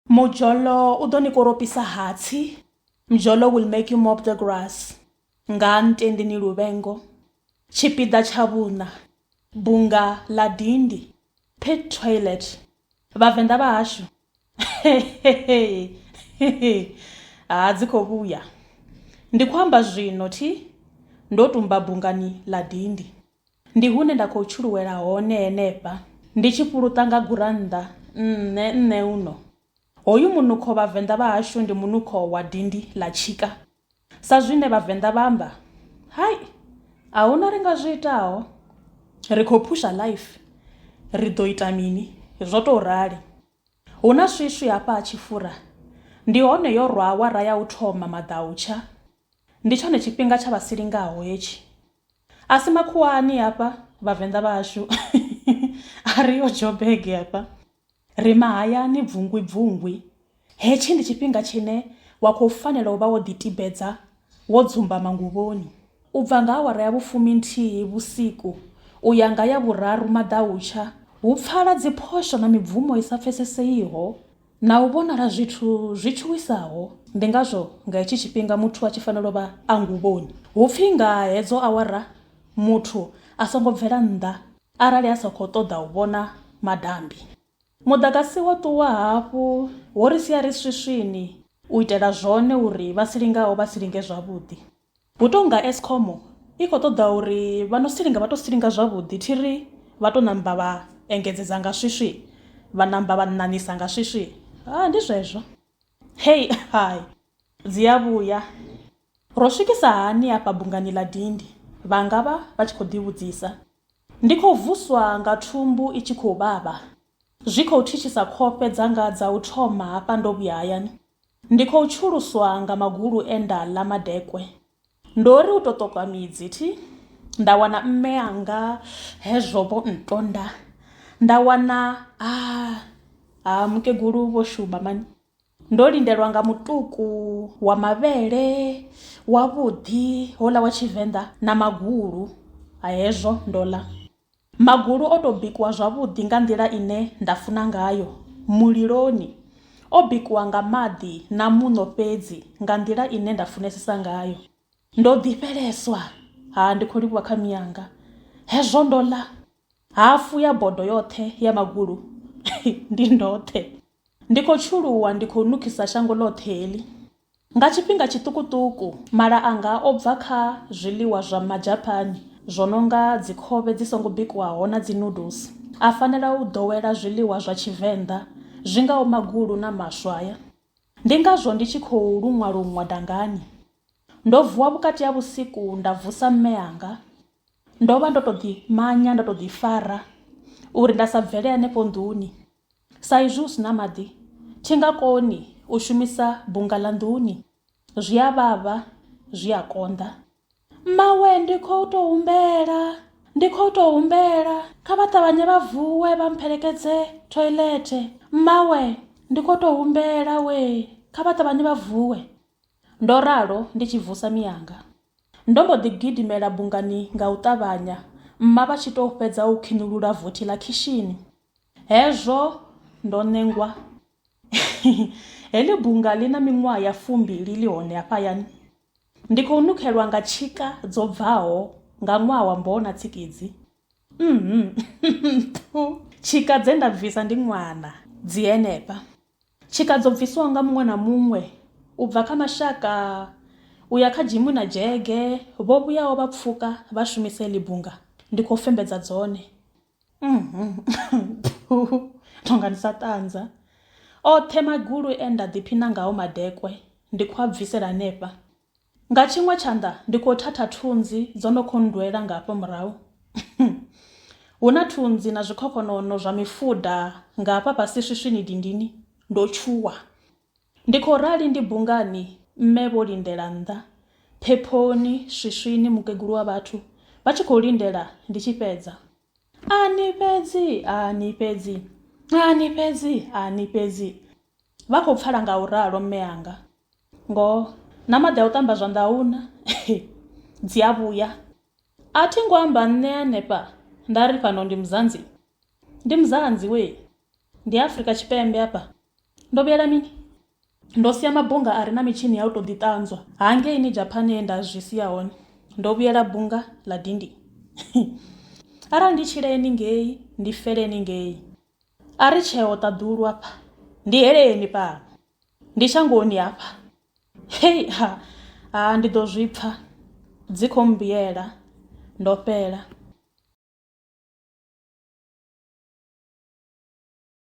Mujolo u ḓo ni koropisa hatsi. Mjolo will make you mop the grass. Nga Ntendini Luvhengo. Tshipiḓa tsha vhuṋa, Bunga ḽa dindi, Pit toilet. Vhavenḓa vha hashu Ha dzi khou vhuya. Ndi khou amba zwino thi, ndo tumba bungani ḽa dindi. Ndi hune nda khou tshuluwela hone henefha, ndi tshi fhuluṱa nga gurannḓa, nṋe nṋe uno. Hoyu munukho Vhavenḓa vha hashu ndi munukho wa dindi ḽa tshika. Sa zwine Vhavenḓa vha amba, hai, a hu na ri nga zwi itaho. Ri khou phusha life, ri ḓo ita mini? Zwo tou rali. Hu na swiswi hafha ha Tshifura. Ndi hone yo rwa awara ya u thoma maḓautsha. Ndi tshone tshifhinga tsha vha silingaho hetshi. A si makhuwani hafha Vhavenḓa vhashu. A ri ho Joburg hafha. Ri mahayani bvungwi bvungwi. Hetshi ndi tshifhinga tshine wa khou fanela u vha wo ḓitibedza wo dzumbama nguvhoni. U bva nga awara ya vhufuminthihi vhusiku u ya nga ya vhuraru maḓautsha, hu pfala dziphosho na mibvumo i sa pfeseseiho na u vhonala zwithu zwi tshuwisaho. Ndi ngazwo nga hetshi tshifhinga muthu a tshi fanela u vha a nguvhoni. Hu pfi nga hedzo awara muthu a songo bvela nnḓa arali a sa khou ṱoḓa u vhona madambi. Muḓagasi wo ṱuwa hafhu, wo ri sia ri swiswini u itela zwone uri vha silingaho vha silinge zwavhuḓi. Hu tou nga Eskom i khou ṱoḓa uri vha no silinga vha tou silinga zwavhuḓi, thi ri vha tou namba vha engedzedza nga swiswi, vha namba vha ṋaṋisa nga swiswi. Ha, ndi zwezwo. Hei hai, dzi a vhuya. Ro swikisa hani afha bungani ḽa dindi? Vha nga vha vha tshi khou ḓivhudzisa. Ndi khou vuswa nga thumbu i tshi khou vhavha. Zwi khou thithisa khofhe dzanga dza u thoma hafha ndo vhuya hayani. Ndi khou tshuluswa nga magulu e nda ḽa madekwe. Ndo ri u tou ṱoka midzi thi, nda wana mme anga hezwo vho ntonda. Nda wana ha ha mukegulu vho shuma mani. Ndo lindelwa nga mutuku wa mavhele wavhuḓi houḽa wa Tshivenḓa na magulu, hezwo ndo ḽa. Magulu o tou bikiwa zwavhuḓi nga nḓila ine nda funa ngayo, muliloni. O bikiwa nga maḓi na muṋo fhedzi nga nḓila ine nda funesesa ngayo. Ndo ḓifheleswa, ha ndi khou livhuwa kha miyanga. Hezwo ndo ḽa hafu ya bodo yoṱhe ya magulu ndi ndoṱhe. Ndi khou tshuluwa ndi khou nukhisa shango ḽoṱhe heḽi. Nga tshifhinga tshiṱukuṱuku, mala anga o bva kha zwiḽiwa zwa Madzhapani zwo no nga dzikhovhe dzi songo bikiwaho na dzi-noodles, a fanela u ḓowela zwiḽiwa zwa Tshivenḓa zwi ngaho magulu na maswa aya. Ndi ngazwo ndi tshi khou luṅwa-luṅwa dangani. Ndo vuwa vhukati ha vhusiku nda vusa mme anga. Ndo vha ndo tou ḓimanya ndo tou ḓifara uri nda sa bvele hanefho nḓuni. Sa izwi hu si na maḓi, thi nga koni u shumisa bunga ḽa nḓuni. Zwi a vhavha, zwi a konḓa. Mmawe ndi khou tou humbela, ndi khou tou humbela, kha vha ṱavhanye vha vuwe vha mphelekedze thoilethe. Mmawe ndi khou tou humbela wee, kha vha ṱavhanye vha vuwe. Ndo ralo ndi tshi vusa miyanga. Ndo mbo ḓi gidimela bungani nga u ṱavhanya, mma vha tshi tou fhedza u khiṋulula vothi ḽa khishini. Hezwo ndo ṋengwa. Heḽi bunga ḽi na miṅwaha ya fumbili ḽi hone hafha hayani. Ndi khou nukhelwa nga tshika dzo bvaho nga ṅwaha wa mboho na tsikidzi. Tshika dze nda bvisa ndi ṅwana dzi henefha. Tshika dzo bviswaho nga muṅwe na muṅwe u bva kha mashaka u ya kha Jimu na Dzhege vho vhuyaho vha pfuka vha shumisa heḽi bunga ndi khou fembedza dzone. Tonga ndi sa ṱanza. Oṱhe magulu e nda ḓiphina ngao madekwe ndi khou a bvisela hanefha. Nga tshiṅwe tshanḓa ndi khou thatha thunzi dzo no khou nndwela nga hafha murahu. Hu na thunzi na zwikhokhonono zwa mifuda nga hafha fhasi swiswini dindini. Ndo tshuwa. Ndi khou rali ndi bungani mme vho lindela nnḓa, phephoni, swiswini, mukegulu wa vhathu, vha tshi khou lindela ndi tshi fhedza. A ni fhedzi, a ni fhedzi, a ni fhedzi, a ni fhedzi. Vha khou pfala nga u ralo mme anga. Ngoho, na maḓi a u ṱamba zwanḓa a hu na. Dzi a vhuya. A thi ngo amba nṋe hanefha nda ri fhano ndi Mzansi. Ndi Mzansi wee. Ndi Afrika Tshipembe hafha. Ndo vhuyela mini? Ndo sia mabunga a re na mitshini ya u tou ḓiṱanzwa hangeini Japan he nda zwi sia hone. Ndo vhuyela bunga ḽa dindi. Arali ndi tshileni ngei, ndi feleni ngei. A ri tsheo ṱaḓulu afha, ndi heleni fhano, ndi shangoni hafha. Hei ha, ha ndi ḓo zwi pfa, dzi khou mmbuyela, ndo fhela.